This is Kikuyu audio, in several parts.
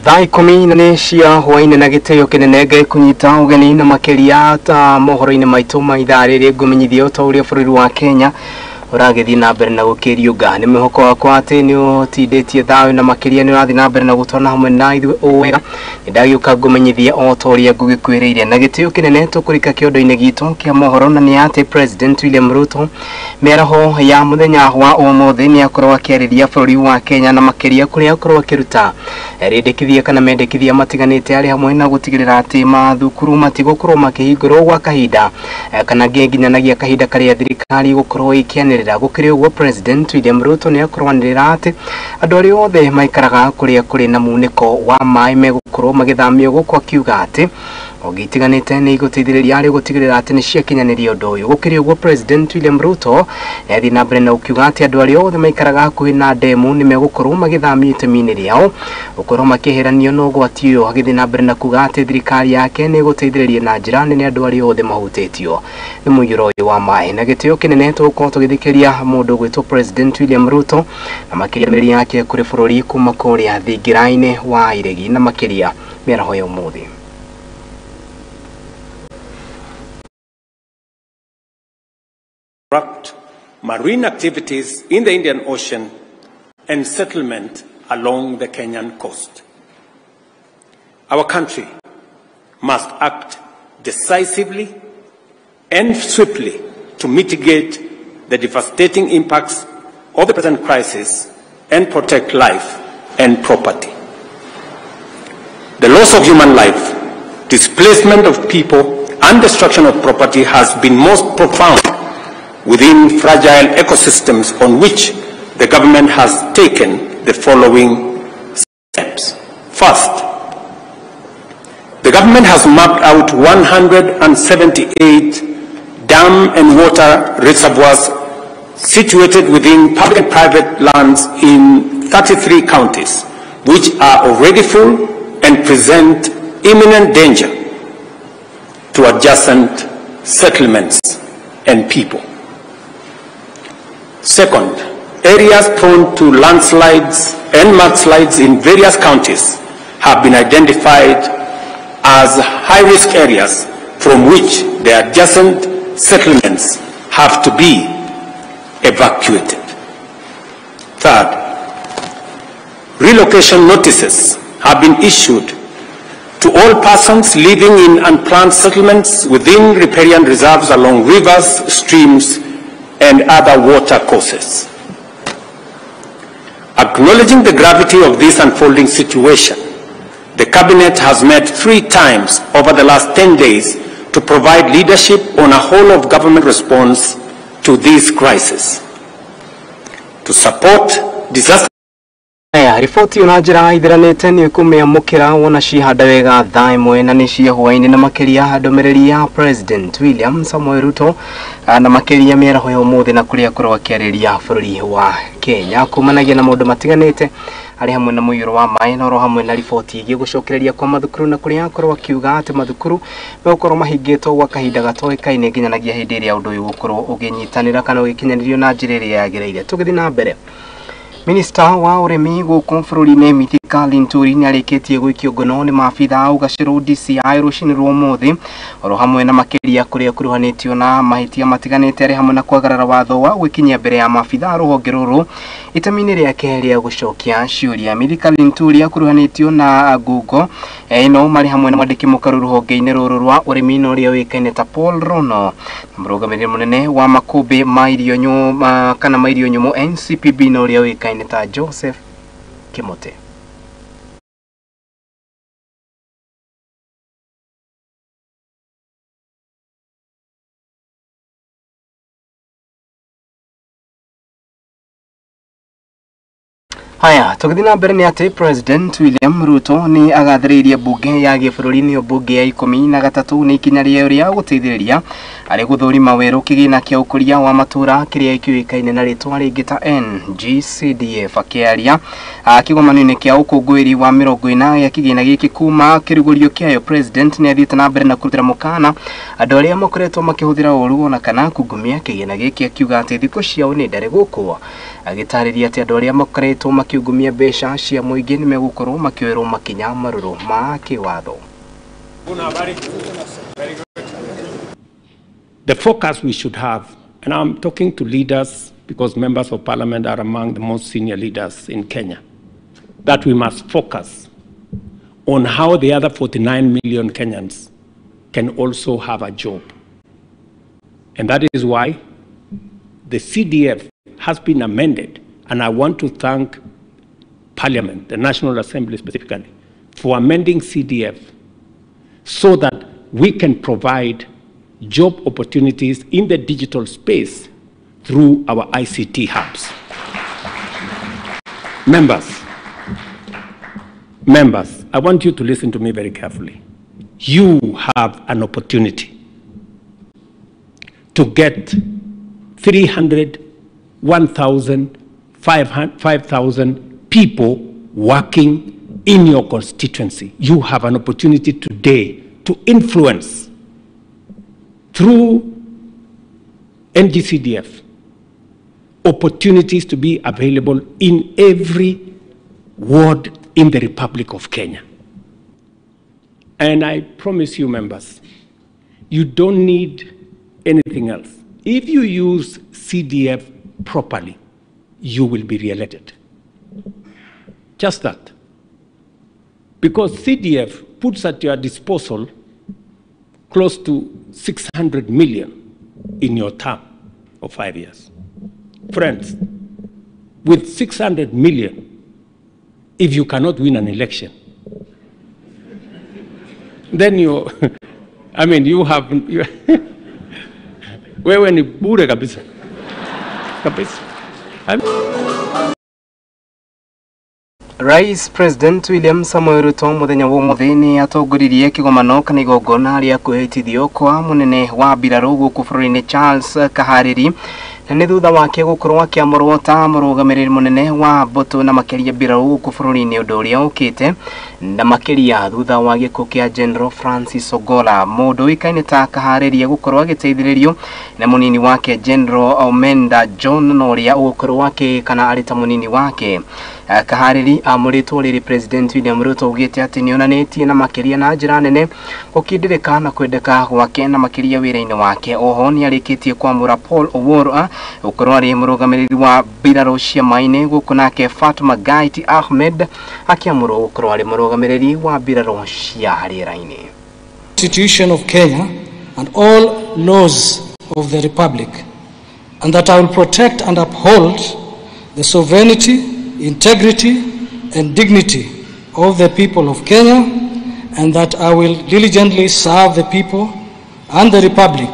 Thaa ikũmi na nĩ cia hwaĩ-inĩ na gĩtĩo kĩnene ngĩkũnyita ũgeni na makĩria ta mohoro-inĩ maitũ ma ithaa rĩrĩ ngũmenyithia ta ũrĩa bũrũri wa Kenya ũragĩthiĩ na mbere na gũkĩriũnga. Nĩ mwĩhoko wakwa atĩ nĩ ũtindĩtie thayũ na makĩria nĩ ũrathiĩ na mbere na gũtwarana hamwe na ithuĩ o wega. Nĩ ndagĩũka ngũmenyithie o ta ũrĩa ngũgĩkwĩrĩire na gĩtĩo kĩnene tũkũrika kĩondo-inĩ gitũ kĩa mohoro, na nĩ atĩ President William Ruto mĩaraho ya mũthenya wa ũmũthĩ nĩ akorwo akĩarĩria bũrũri wa Kenya na makĩria kũrĩa akorwo akĩruta rĩndĩkithia kana mendekithia matiganĩte arĩ hamwe na gũtigĩrĩra atĩ mathukuru matigũkorwo makĩhingũrwo gwa kahinda kana nginyanagia kahinda karĩa thirikari gũkorwo ĩkĩanĩrĩra. Gũkĩrĩ ũguo, President William Ruto nĩ akorwo anĩrĩra atĩ andũ arĩa othe maikaraga kũrĩa kũrĩ na munĩko wa maĩ megũkorwo magĩthamio gũkũ, akiuga atĩ honge itiganĩte nĩ igũteithĩrĩria harĩ gũtigĩrĩra atĩ nĩ ciakinyanĩria ũndũ ũyũ. Gũkĩrĩ ũguo, President William Ruto nĩ athiĩ na mbere na gũkiuga atĩ andũ arĩa othe maikaraga hakuhĩ na ndemu nĩ megũkorwo magĩthamio itemi-inĩ rĩao gũkorwo makĩeheranio na ũgwati ũyũ, agĩthiĩ na mbere na kuga atĩ thirikari yake nĩ ĩgũteithĩrĩria na njĩra nene andũ arĩa othe mahutĩtio nĩ mũiyũro ũyũ wa maĩ. Na gĩtĩo kĩnene tũgũkorwo tũgĩthikĩrĩria mũndũ ũgwĩtwo President William Ruto na makĩria ndũmĩrĩri yake kũrĩ bũrũri kuma kũrĩa thingira-inĩ wa iregi na makĩria mĩaraho ya ũmũthĩ. Marine activities in the Indian Ocean and settlement along the Kenyan coast. Our country must act decisively and swiftly to mitigate the devastating impacts of the present crisis and protect life and property. The loss of human life, displacement of people, and destruction of property has been most profound within fragile ecosystems on which the government has taken the following steps. First, the government has mapped out 178 dam and water reservoirs situated within public and private lands in 33 counties, which are already full and present imminent danger to adjacent settlements and people. Second, areas prone to landslides and mudslides in various counties have been identified as high-risk areas from which the adjacent settlements have to be evacuated. Third, relocation notices have been issued to all persons living in unplanned settlements within riparian reserves along rivers, streams, and other water courses. Acknowledging the gravity of this unfolding situation, the Cabinet has met 3 times over the last 10 days to provide leadership on a whole of government response to this crisis, to support disaster. Aya, riboti ona njĩra ithiranĩte nĩ ũkũmĩamũkĩra wona cihanda wega thaa ĩmwe na nĩ cia hwaĩ-inĩ, na makĩria ndũmĩrĩri ya President William Samoei Ruto na makĩria mĩaraho ya ũmũthĩ na kũrĩa akorwo akĩarĩria bũrũri wa Kenya kumanagia na maũndũ matiganĩte arĩ hamwe na mũiyũro wa maĩ na oro hamwe na riboti ĩgiĩ gũcokereria kwa mathukuru na kũrĩa akorwo akiuga atĩ mathukuru megũkorwo mahingĩtwo gwa kahinda gatoĩkaine nginyanagia hĩndĩ ĩrĩa ũndũ ũyũ ũgũkorwo ũgĩnyitanĩra kana ũgĩkinyanĩrio na njĩra ĩrĩa yagĩrĩire. Tũgĩthiĩ na mbere, Minista wa ũrĩmi gũkũ bũrũri-inĩ Mithika Linturi nĩ arĩkĩtie gũikio ngono nĩ maabitha a ũgacĩru DCI rũcinĩ rwa ũmũthĩ oro hamwe na makĩria kũrĩa kuruhanĩtio na mahĩtia matiganĩte arĩ hamwe na kwagarara watho wa gwĩkinyia mbere ya maabitha a rũhonge rũrũ itemi-inĩ rĩake rĩa gũcokia ciũria. Mithika Linturi akuruhanĩtio na ngungo ĩno marĩ hamwe na mwandĩki mũkaru rũhonge-inĩ rũrũ rwa ũrĩmi na ũrĩa ũĩkaine ta Paul Rono na mũrũgamĩrĩri mũnene wa makũmbĩ ma irio nyũmũ kana ma irio nyũmũ NCPB na ũrĩa ũĩkaine ta Joseph Kimote. Haya, tũgĩthiĩ na mbere nĩ atĩ President William Ruto nĩ agathĩrĩirie mbunge ya gĩbũrũri nĩyo mbunge ya 13 nĩ ikinya rĩao rĩa gũteithĩrĩria arĩ gũthũrima werũ kĩgĩna kĩa ũkũria wa matũũra kĩrĩa kĩũĩkaine na rĩtwa rĩngĩ ta NGCDF. Akĩaria kĩgomano-inĩ kĩa ũkũngũĩri wa 40 ya kĩgĩna gĩkĩ kuma kĩrugũrio kĩayo, President nĩ athiĩte na mbere na kũrutĩra mũkana andũ arĩa makoretwo makĩhũthĩra ũũru ona kana kungumia kĩgĩna gĩkĩ, akiuga atĩ thikũ ciao nĩ ndare gũkũ, agĩtarĩria atĩ andũ arĩa makoretwo makiungumia mbeca cia mũingĩ nĩ megũkorwo makĩoerwo makinya marũrũ ma kĩwatho. The focus we should have, and I'm talking to leaders because members of parliament are among the most senior leaders in Kenya, that we must focus on how the other 49 million Kenyans can also have a job. And that is why the CDF has been amended, and I want to thank Parliament, the National Assembly specifically, for amending CDF so that we can provide job opportunities in the digital space through our ICT hubs. Members, I want you to listen to me very carefully. You have an opportunity to get 300, 1,000, 5,000 people working in your constituency. You have an opportunity today to influence through NGCDF opportunities to be available in every ward in the Republic of Kenya. And I promise you, members, you don't need anything else. If you use CDF properly, you will be re-elected. Just that. Because CDF puts at your disposal close to 600 million in your term of 5 years. Friends, with 600 million, if you cannot win an election, then you, I mean, you have, wewe ni bure kabisa. Kabisa. Rais President William Samoei Ruto muthenya wa umuthi ni atongoririe kigomano kana igongona ria kwihitithio kwa munene wa mbirarũ gũkũ bũrũri-inĩ Charles Kahariri, na nĩ thutha wake gũkorwo akĩamũrwo ta mũrũgamĩrĩri mũnene wa mbũtũ na makĩria mbirarũ gũkũ bũrũri-inĩ, ũndũ ũrĩa ũkĩte na makĩria thutha wa gĩkuũ kĩa General Francis Ogolla. Mũndũ ũĩkaine ta Kahariri gũkorwo agĩteithĩrĩrio na mũnini wake General Omenda John, na ũrĩa ũgũkorwo akĩ kana arĩ ta mũnini wake. Kahariri amũrĩtwo rĩrĩ President William Ruto augĩte atĩ nĩonanĩtie na makĩria na njĩra nene gũkindĩrĩka na kwendeka gwake na makĩria wĩra-inĩ wake. Oho nĩarĩkĩtie kwamũra Paul Owuor gũkorwo arĩ mũrũgamĩrĩri wa mbirarũ cia maĩ-inĩ gũkũ, nake Fatuma Gaiti Ahmed akĩamũrwo gũkorwo arĩ mũrũgamĩrĩri wa mbirarũ cia rĩera-inĩ. Constitution of Kenya and all laws of the Republic, and that I will protect and uphold the sovereignty, integrity and dignity of the people of Kenya, and that I will diligently serve the people and the Republic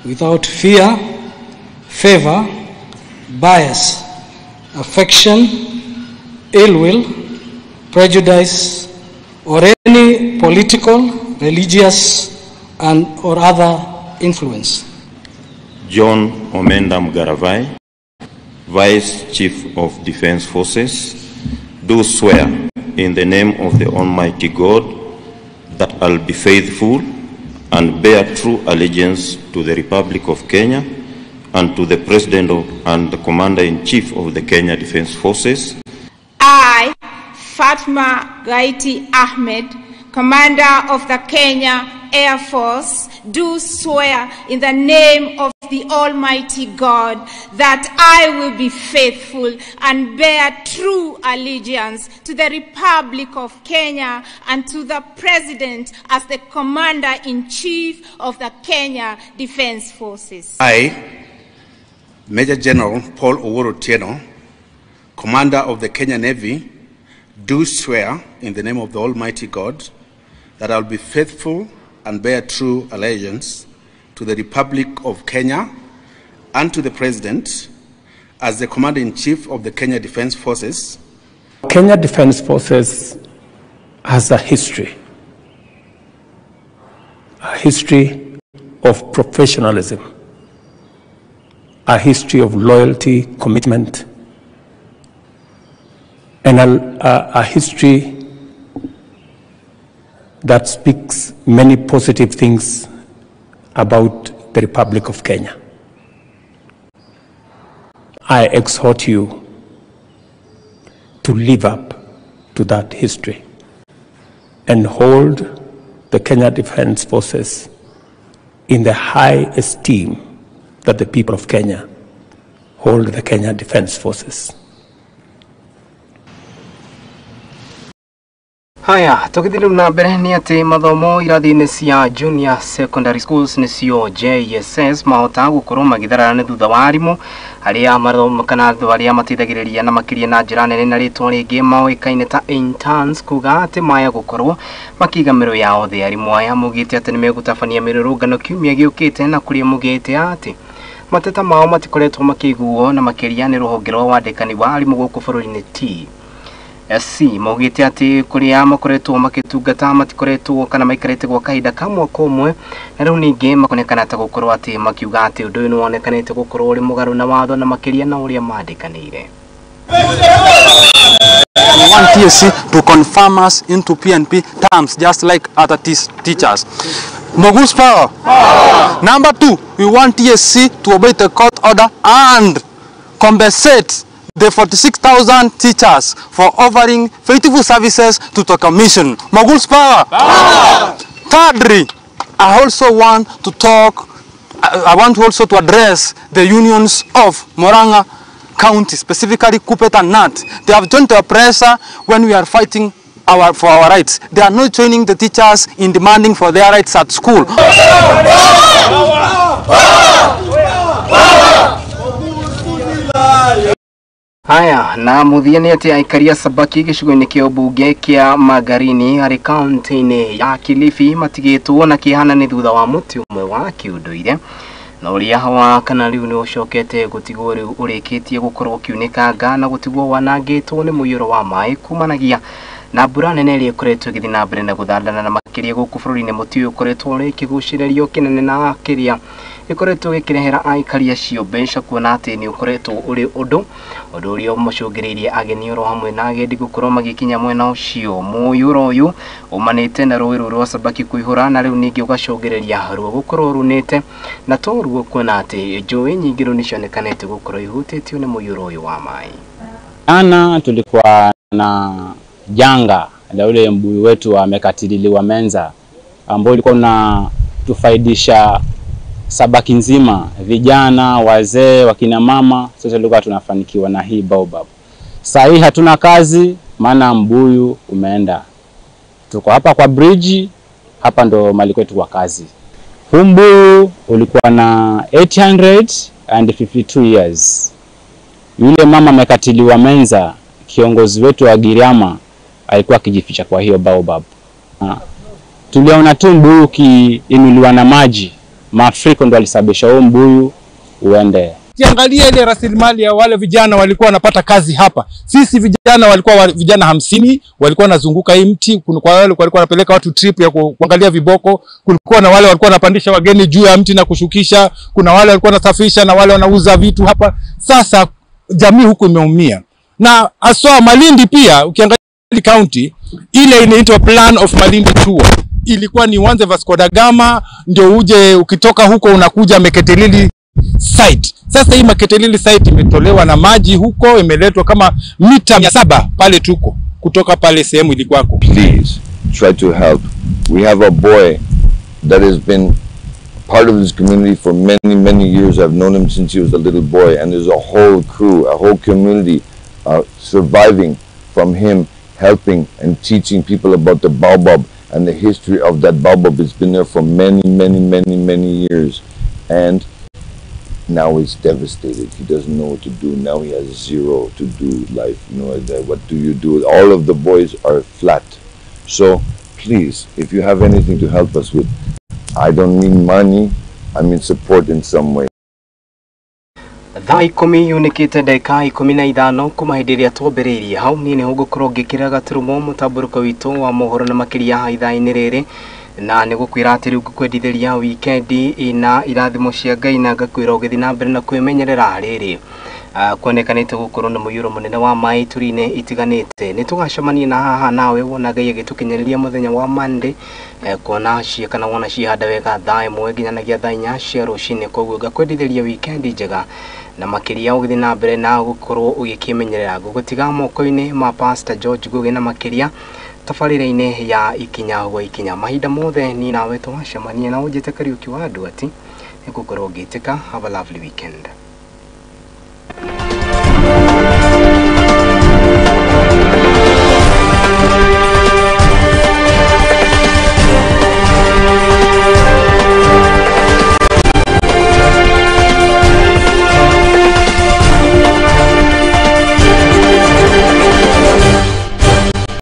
without fear, favor, bias, affection, ill will, prejudice, or any political, religious, and or other influence. John Omenda Mugaravai, Vice Chief of Defense Forces, do swear in the name of the Almighty God that I'll be faithful and bear true allegiance to the Republic of Kenya and to the President and the Commander-in-Chief of the Kenya Defense Forces. I, Fatma Gaiti Ahmed, Commander of the Kenya Air Force, do swear in the name of the Almighty God that I will be faithful and bear true allegiance to the Republic of Kenya and to the President as the Commander-in-Chief of the Kenya Defense Forces. I, Major General Paul Owuor Otieno, Commander of the Kenya Navy, do swear in the name of the Almighty God that I will be faithful and bear true allegiance to the Republic of Kenya and to the President as the Commander-in-Chief of the Kenya Defense Forces. Kenya Defense Forces has a history of professionalism, a history of loyalty, commitment, and a history that speaks many positive things about the Republic of Kenya. I exhort you to live up to that history and hold the Kenya Defence Forces in the high esteem that the people of Kenya hold the Kenya Defence Forces. Haya, tũgĩthiĩ na mbere nĩ atĩ mathomo irathi-inĩ cia Junior Secondary Schools nĩcio JSS mahota gũkorwo magĩtharara nĩ thutha wa arimũ arĩa mathomo kana andũ arĩa mateithagĩrĩria na makĩria na njĩra nene na rĩtwa rĩngĩ moĩkaine ta interns kuga atĩ maya gũkorwo makĩiga mĩro yao thĩ. Arimũ aya maugĩte atĩ nĩmegũtabania mĩrũrũngano kiumia gĩũkĩte na kũrĩa maugĩte atĩ mateta mao matikoretwo makĩiguo na makĩria nĩ rũhonge rwa wandĩkani wa arimũ gũkũ bũrũri-inĩ TSC maugĩte atĩ kũrĩa makoretwo makĩtungata matikoretwo kana maikarĩte gwa kahinda ka mwaka ũmwe na rĩu ningĩ makonekana ta gũkorwo atĩ makiuga atĩ ũndũ ũyũ nĩ wonekanĩte gũkorwo ũrĩ mũgarũ na watho na makĩria na ũrĩa mandĩkanĩire. We want TSC to confirm us into PNP terms, just like other teachers. Moguls power. Power. Number two, we want TSC to obey the court order and compensate the 46,000 teachers for offering faithful services to the commission. Moguls power. Power. Thirdly, I also want to talk, I want also to address the unions of Murang'a County, specifically Kupet and Nat. They have joined the pressure when we are fighting for our rights. They are not joining the teachers in demanding for their rights at school. Haya, na mũthia nĩ atĩ aikari a Sabaki gĩcigo-inĩ kĩa ũmbunge kĩa Magarini harĩ kaunti-inĩ ya Kilifi matigĩtwo na kĩhana nĩ thutha wa mũtĩ ũmwe wa kĩũndũire na ũrĩa wa kana rĩu nĩ ũcokete gũtigwo rĩu ũrĩkĩtie gũkorwo ũkiunĩkanga na gũtigwo wanangĩtwo nĩ mũiyũro wa maĩ kumanagia na mbura nene ĩrĩa ĩkoretwo ĩgĩthiĩ na mbere na gũthandana na makĩria gũkũ bũrũri-inĩ. Mũtĩ ũyũ ũkoretwo ũrĩ kĩgucĩrĩrio kĩnene na kĩrĩa ĩkoretwo ĩkĩrehera aikari acio mbeca kuona atĩ nĩ ũkoretwo ũrĩ ũndũ ũrĩa ũmacũngĩrĩirie ageni oro hamwe na agendi gũkorwo magĩkinya mwena ũcio. Mũiyũro ũyũ umanĩte na rũĩ rũrũ rwa Sabaki kũihũra na rĩu ningĩ ũgacũngĩrĩria ruo gũkorwo runĩte na to ruo kuona atĩ njũĩ nyingĩ rĩu nĩcionekanĩte gũkorwo ihutĩtio nĩ mũiyũro ũyũ wa maĩ. Jana tulikuwa na janga la ule mbuyu wetu amekatililiwa Menza ambao ulikuwa unatufaidisha Sabaki nzima, vijana, wazee, wakina mama, sote tulikuwa tunafanikiwa na hii baobab. Sasa hii hatuna kazi maana mbuyu umeenda. Tuko hapa kwa bridge, hapa ndo mali kwetu kwa kazi. Huu mbuyu ulikuwa na 852 years. Yule mama amekatiliwa Menza, kiongozi wetu wa Giriama, alikuwa akijificha kwa hiyo baobab. Tuliona tu mbuyu kiinuliwa na maji. Maafriko ndo alisababisha huo mbuyu uende. Kiangalia ile rasilimali ya wale vijana walikuwa wanapata kazi hapa. Sisi vijana walikuwa vijana 50 walikuwa wanazunguka hii mti. Kuna kwa wale walikuwa wanapeleka watu trip ya kuangalia viboko, kulikuwa na wale walikuwa wanapandisha wageni juu ya mti na kushukisha, kuna wale walikuwa wanasafisha na wale wanauza vitu hapa. Sasa jamii huku imeumia. Na aswa Malindi pia ukiangalia county ile inaitwa Plan of Malindi Tour. Ilikuwa ni uanze Vasco da Gama ndio uje ukitoka huko unakuja Meketelili site. Sasa hii Meketelili site imetolewa na maji huko, imeletwa kama mita 700 pale tuko kutoka pale sehemu ilikuwako. Please try to help. We have a boy that has been part of this community for many, many years. I've known him since he was a little boy, and there's a whole crew, a whole community surviving from him helping and teaching people about the baobab and the history of that baobab. It's been there for many, many, many, many years, and now it's devastated. He doesn't know what to do. Now he has zero to do life. You know, what do you do? All of the boys are flat. So please, if you have anything to help us with, I don't need money, I mean support in some way. Thaa 10 yunĩkĩte ndagĩka 15 kuma hĩndĩ ĩrĩa twambĩrĩirie hau niĩ nĩho ngũkorwo ngĩkĩra gaturumo mũtambũrũko witũ wa mohoro na makĩria ithaa-inĩ rĩrĩ na nĩ gũkwĩra atĩ rĩu ngũkwendithĩria wikendi ina irathimo cia Ngai na ngakwĩra ũgĩthiĩ na mbere na kwĩmenyerera rĩrĩ Kuonekanĩte gũkorwo na mũiyũro mũnene wa maĩ ituri-inĩ itiganĩte. Nĩ tũgacemania na haha nawe wona Ngai agĩtũkinyĩrĩria mũthenya wa Monday, kuona cie kana wona ciehanda wega thaa 1 nginyanagia thaa 4 cia rũcinĩ. Koguo ngakwendithĩria weekend njega na makĩria ũgĩthiĩ na mbere na gũkorwo ũgĩkĩmenyerera. Ngũgũtiga moko-inĩ ma Pastor George Ngugi na makĩria tabarĩra-inĩ ya Ikinya gwa Ikinya. Mahinda mothe ni nawe twacemania na ũnjĩte Kariũki wa andũ ati nĩngũkorwo ngĩtĩka. Have a lovely weekend.